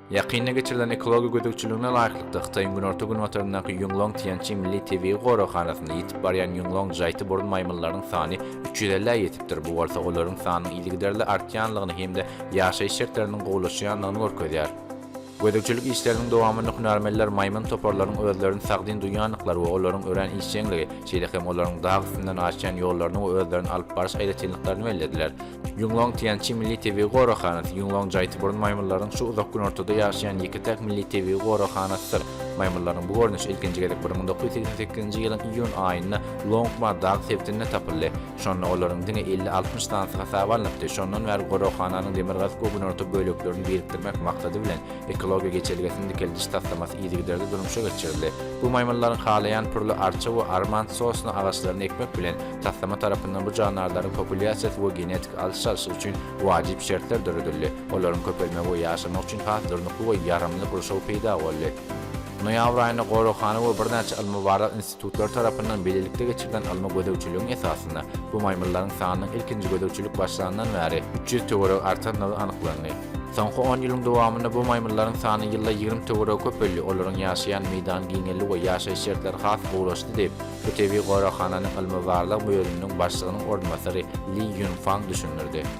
Ýakynda geçirilen ekologiýa gözegçiligine laýyklykda, Hytaýyň günorta-günbataryndaky Ýunglong Týançi milli tebigy goraghanasynda ýitip barýan Ýunglong jaýty burun maýmynlarynyň sany 350-ä ýetipdir, bu bolsa olaryň sanynyň yzygiderli artýanlygyny hem-de ýaşaýyş şertleriniň gowulaşýanlygyny görkezýär. Gözegçilik işleriniň dowamynda hünärmenler maýmyn toparlarynyň özlerini sagdyn duýýandyklary we olaryň örän işjeňligi, şeýle hem olaryň dag üstünden aşýan ýollaryny we özlerini alyp baryş aýratynlyklaryny bellediler. Ýunglong Týançi milli tebigy goraghanasy Ýunglong jaýtyburun maýmynlarynyň şu uzak günortada ýaşaýan ýeke-täk milli tebigy goraghanasydyr. Maýmynlaryň bu görnüşi ilkinji gezek 1988-nji ýylyň iýun aýynda Longma dag sebitinde tapyldy. Şonda olaryň diňe 50-60 sanysy hasaba alnypdy. Şondan bäri goraghananyň demirgazyk we günorta böleklerini birikdirmek maksady bilen ekologiýa geçelgesini dikeldiş taslamasy yzygiderli durmuşa geçirildi. Bu maýmynlaryň halaýan pürli arça we armand sosna agaçlaryny ekmek bilen, Taslama tarapyndan bu jandarlaryň populýasiýasy we genetik alyş-çalşygy üçin wajyp şertler döredildi. Olaryň köpelmegi we ýaşamagy üçin has durnukly we ýaramly gurşaw peýda boldy. Noýabr aýynda goraghana we birnäçe ylmy-barlag institutlary tarapyndan bilelikde geçirilen ylmy gözegçiligiň esasynda bu maýmynlaryň sanynyň ilkinji gözegçilik başlandan bäri 300 töweregi artandygy anyklandy. Soňky on ýylyň dowamynda bu maýmynlaryň sany ýylda 20 töweregi köpeldi, olaryň ýaşaýan meýdany giňeldi we ýaşaýyş şertleri has gowulaşdy diýip, Bu tebigy goraghananyň ylmy-barlag bölüminiň başlygynyň orunbasary Li Ýunfang düşündirdi.